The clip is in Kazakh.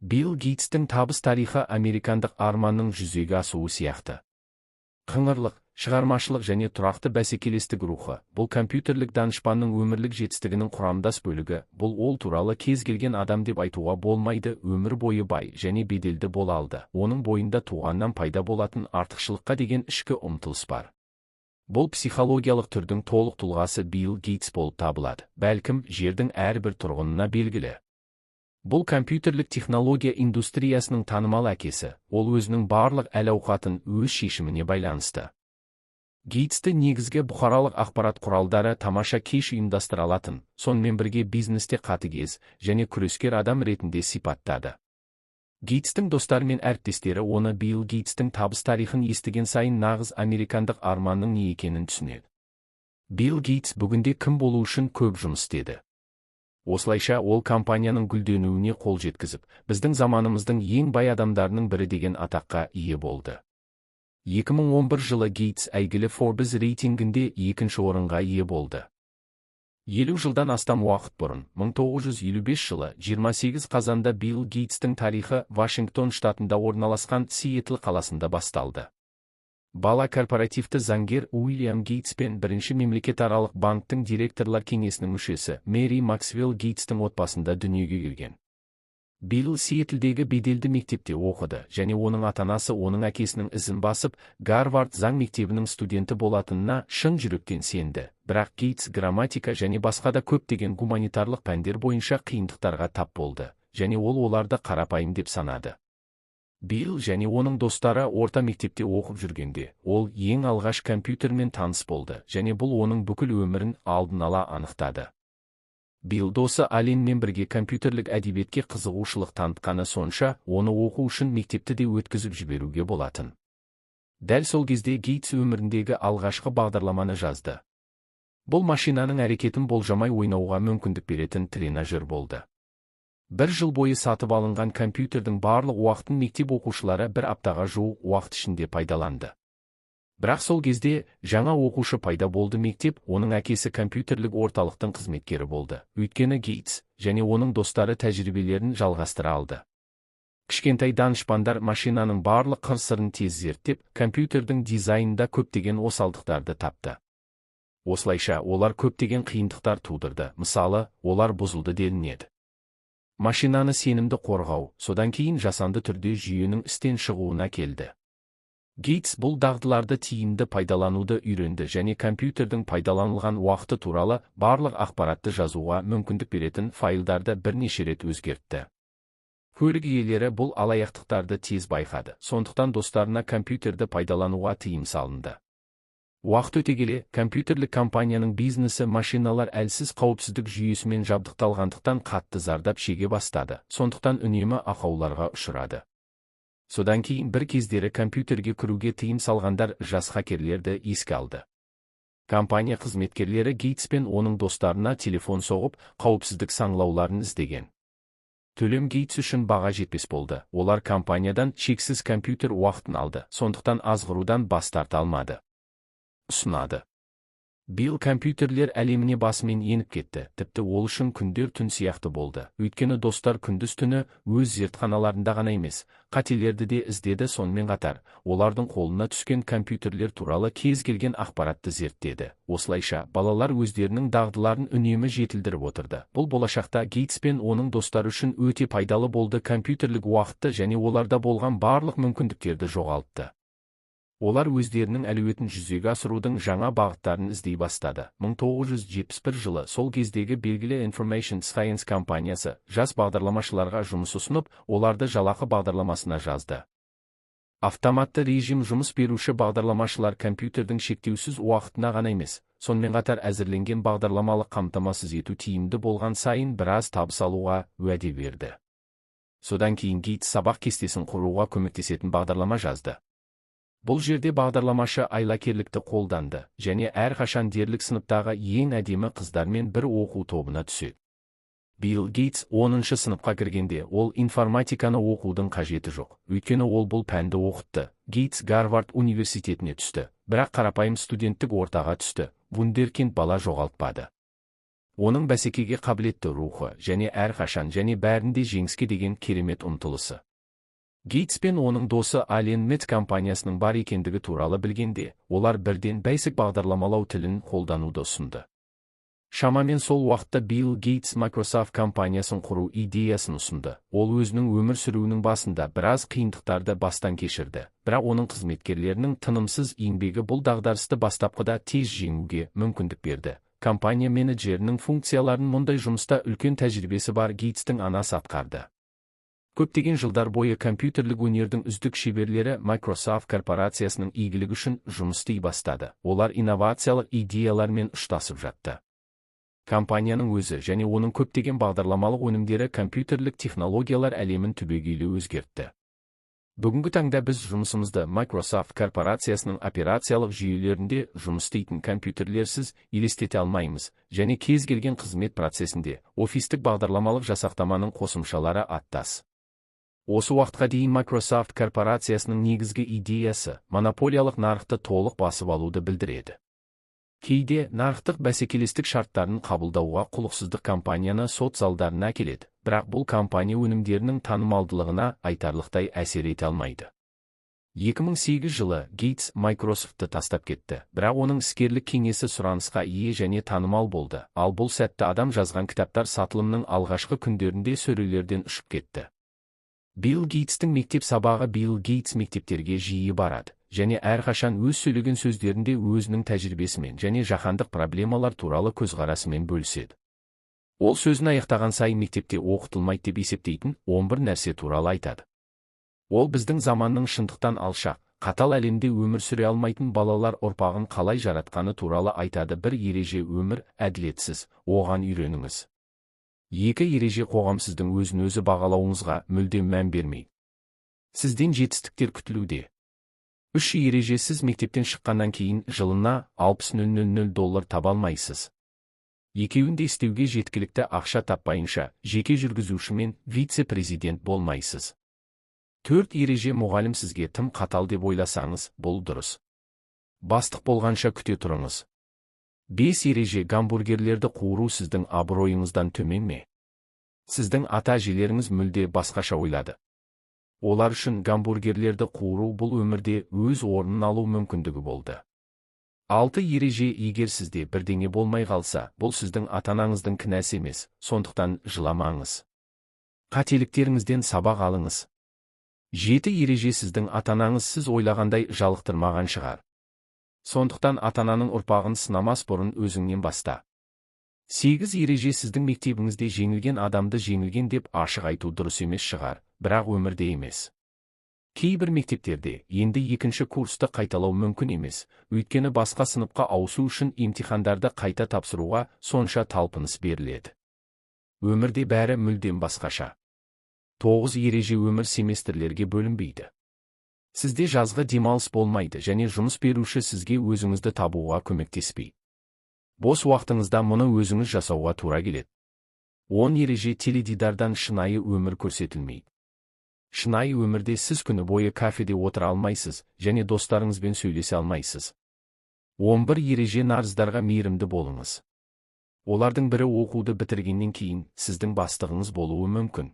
Билл Гейтстің табыс тарихы американдық арманның жүзеге асуы сияқты. Қыңырлық, шығармашылық және тұрақты бәсекелестік рухы – бұл компьютерлік данышпанның өмірлік жетістігінің құрамдас бөлігі. Бұл ол туралы кез келген адам деп айтуға болмайды, өмір бойы бай және беделді бола алды. Оның бойында туғаннан пайда болатын артықшылыққа деген ішкі ұмтылыс бар. Бұл психологиялық түрдің толық тұлғасы Билл Гейтс болып табылады. Бәлкім, жердің әрбір тұрғынына белгілі. Бұл компьютерлік технология индустриясының танымал әкесі, ол өзінің барлық әл-ауқатын өз шешіміне байланысты. Гейтсті негізгі бұқаралық ақпарат құралдары тамаша кеш ұйымдастыра алатын, сонымен бірге бизнесте қатыгез және күрескер адам ретінде сипаттады. Гейтстің достары мен әріптестері оны Билл Гейтстің табыс тарихын естіген сайын нағыз американдық арманның не екенін түсінеді. Билл Гейтс бүгінде кім болу үшін көп жұмыс істеді. Осылайша, ол компанияның гүлденуіне қол жеткізіп, біздің заманымыздың ең бай адамдарының бірі деген атаққа ие болды. 2011 жылы Гейтс әйгілі Forbes рейтингінде екінші орынға ие болды. 50 жылдан астам уақыт бұрын, 1955 жылы 28 қазанда Билл Гейтстің тарихы Вашингтон штатында орналасқан Сиэтл қаласында басталды. Бала корпоративті заңгер Уильям Гейтс пен бірінші мемлекетаралық банктің директорлар кеңесінің мүшесі Мэри Максвелл Гейтстің отбасында дүниеге келген. Билл Сиэтлдегі беделді мектепте оқыды және оның ата-анасы оның әкесінің ізін басып, Гарвард заң мектебінің студенті болатынына шын жүректен сенді. Бірақ Гейтс грамматика және басқа да көптеген гуманитарлық пәндер бойынша қиындықтарға тап болды және ол оларды қарапайым деп санады. Билл және оның достары орта мектепте оқып жүргенде, ол ең алғаш компьютермен таныс болды және бұл оның бүкіл өмірін алдын ала анықтады. Билл досы Аленмен бірге компьютерлік әдебиетке қызығушылық танытқаны сонша, оны оқу үшін мектепті де өткізіп жіберуге болатын. Дәл сол кезде Гейтс өміріндегі алғашқы бағдарламаны жазды. Бұл машинаның әрекетін болжамай ойнауға мүмкіндік беретін тренажер болды. Бір жыл бойы сатып алынған компьютердің барлық уақытын мектеп оқушылары бір аптаға жуық уақыт ішінде пайдаланды. Бірақ сол кезде жаңа оқушы пайда болды. Мектеп, оның әкесі компьютерлік орталықтың қызметкері болды. Өйткені Гейтс және оның достары тәжірибелерін жалғастыра алды. Кішкентай данышпандар машинаның барлық қыр-сырын тез зерттеп, компьютердің дизайнында көптеген осалдықтарды тапты. Осылайша, олар көптеген қиындықтар тудырды. Мысалы, олар бұзылды делінеді. Машинаны сенімді қорғау, содан кейін жасанды түрде жүйенің істен шығуына келді. Гейтс бұл дағдыларды тиімді пайдалануды үйренді және компьютердің пайдаланылған уақыты туралы барлық ақпаратты жазуға мүмкіндік беретін файлдарды бірнеше рет өзгертті. Көлік иелері бұл алаяқтықтарды тез байқады, сондықтан достарына компьютерді пайдалануға тыйым салынды. Уақыт өте келе, компьютерлік компанияның бизнесі машиналар әлсіз қауіпсіздік жүйесімен жабдықталғандықтан қатты зардап шеге бастады, сондықтан үнемі ақауларға ұшырады. Содан кейін бір кездері компьютерге кіруге тыйым салғандар жас хакерлерді еске алды. Компания қызметкерлері Гейтс пен оның достарына телефон соғып, қауіпсіздік саңылауларын іздеген. Төлем Гейтс үшін баға жетпес болды. Олар компаниядан шексіз компьютер уақытын алды, сондықтан азғырудан бас тарта алмады. Ұсынады. Билл компьютерлер әлеміне басымен еніп кетті, тіпті ол үшін күндер түн сияқты болды. Өйткені достар күндіз түні өз зертханаларында ғана емес, қателерді де іздеді. Сонымен қатар, олардың қолына түскен компьютерлер туралы кез келген ақпаратты зерттеді. Осылайша, балалар өздерінің дағдыларын үнемі жетілдіріп отырды. Бұл болашақта Гейтс пен оның достары үшін өте пайдалы болды. Компьютерлік уақытты және оларда болған барлық мүмкіндіктерді жоғалтты. Олар өздерінің әлеуетін жүзеге асырудың жаңа бағыттарын іздей бастады. 1971 жылы сол кездегі белгілі Information Science компаниясы жас бағдарламашыларға жұмыс ұсынып, оларды жалақы бағдарламасына жазды. Автоматты режим жұмыс беруші бағдарламашылар компьютердің шектеусіз уақытына ғана емес, сонымен қатар әзірленген бағдарламалық қамтамасыз ету тиімді болған сайын біраз табыс алуға уәде берді. Содан кейін Гейтс сабақ кестесін құруға көмектесетін бағдарлама жазды. Бұл жерде бағдарламашы айлакерлікті қолданды және әрқашан дерлік сыныптағы ең әдемі қыздармен бір оқу тобына түседі. Билл Гейтс 10 сыныпқа кіргенде, ол информатиканы оқудың қажеті жоқ, өйткені ол бұл пәнді оқытты. Гейтс Гарвард университетіне түсті, бірақ қарапайым студенттік ортаға түсті, вундеркинд бала жоғалтпады. Оның бәсекеге қабілетті рухы және әрқашан және бәрінде жеңіске деген керемет ұмтылысы. Гейтс пен оның досы Аллен МИТ компаниясының бар екендігі туралы білгенде, олар бірден Basic бағдарламалау тілін қолдануды ұсынды. Шамамен сол уақытта Билл Гейтс Microsoft компаниясын құру идеясын ұсынды. Ол өзінің өмір сүруінің басында біраз қиындықтарды бастан кешірді, бірақ оның қызметкерлерінің тынымсыз еңбегі бұл дағдарысты бастапқыда тез жеңуге мүмкіндік берді. Компания менеджерінің функцияларын мұндай жұмыста үлкен тәжірибесі бар Гейтстің анасы атқарды. Көптеген жылдар бойы компьютерлік өнердің үздік шеберлері Microsoft корпорациясының игілігі үшін жұмыс істей бастады. Олар инновациялық идеялармен ұштасып жатты. Компанияның өзі және оның көптеген бағдарламалық өнімдері компьютерлік технологиялар әлемін түбегейлі өзгертті. Бүгінгі таңда біз жұмысымызды Microsoft корпорациясының операциялық жүйелерінде жұмыс істейтін компьютерлерсіз елестете алмаймыз және кез келген қызмет процесінде офистік бағдарламалық жасақтаманың қосымшалары аттас. Осы уақытқа дейін Microsoft корпорациясының негізгі идеясы монополиялық нарықты толық басып алуды білдіреді. Кейде нарықтық бәсекелестік шарттарын қабылдауға құлықсыздық компанияны сот залдарына әкеледі, бірақ бұл компания өнімдерінің танымалдылығына айтарлықтай әсер ете алмайды. 2008 жылы Гейтс Microsoftты тастап кетті, бірақ оның іскерлік кеңесі сұранысқа ие және танымал болды, ал бұл сәтті адам жазған кітаптар сатылымның алғашқы күндерінде сөрелерден ұшып кетті. Билл Гейтстің мектеп сабағы. Билл Гейтс мектептерге жиі барады және әрқашан өз сөйлеген сөздерінде өзінің тәжірибесімен және жаһандық проблемалар туралы көзқарасымен бөліседі. Ол сөзін аяқтаған сайын мектепте оқытылмайды деп есептейтін 11 нәрсе туралы айтады. Ол біздің заманның шындықтан алшақ, қатал әлемде өмір сүре алмайтын балалар ұрпағын қалай жаратқаны туралы айтады. Бір ереже: өмір әділетсіз, оған үйреніңіз. Екі ереже: қоғам сіздің өзін-өзі бағалауыңызға мүлдем мән бермейді. Сізден жетістіктер күтілуде. Үш ереже: сіз мектептен шыққаннан кейін жылына 60 000 доллар таба алмайсыз. Екеуін де істеуге жеткілікті ақша таппайынша, жеке жүргізуші мен вице-президент болмайсыз. Төрт ереже: мұғалім сізге тым қатал деп ойласаңыз, бұл дұрыс. Бастық болғанша күте тұрыңыз. Бес ереже: гамбургерлерді қуыру сіздің абыройыңыздан төмен ме? Сіздің ата әжелеріңіз мүлде басқаша ойлады. Олар үшін гамбургерлерді қуыру бұл өмірде өз орнын алу мүмкіндігі болды. Алты ереже: егер сізде бірдеңе болмай қалса, бұл сіздің ата-анаңыздың кінәсі емес, сондықтан жыламаңыз. Қателіктеріңізден сабақ алыңыз. Жеті ереже: сіздің ата-анаңыз сіз ойлағандай жалықтырмаған шығар. Сондықтан ата-ананың ұрпағын сынамас бұрын өзіңнен баста. Сегіз ереже: сіздің мектебіңізде жеңілген адамды жеңілген деп ашық айту дұрыс емес шығар, бірақ өмірде емес. Кейбір мектептерде енді екінші курсты қайталау мүмкін емес, өйткені басқа сыныпқа ауысу үшін емтихандарды қайта тапсыруға сонша талпыныс беріледі. Өмірде бәрі мүлдем басқаша. Тоғыз ереже: өмір семестрлерге бөлінбейді. Сізде жазғы демалыс болмайды және жұмыс беруші сізге өзіңізді табуға көмектеспейді. Бос уақытыңызда мұны өзіңіз жасауға тура келеді. 10 ереже: теледидардан шынайы өмір көрсетілмейді. Шынайы өмірде сіз күні бойы кафеде отыра алмайсыз және достарыңызбен сөйлесе алмайсыз. 11 ереже: нараздарға мейірімді болыңыз. Олардың бірі оқуды бітіргеннен кейін сіздің бастығыңыз болуы мүмкін.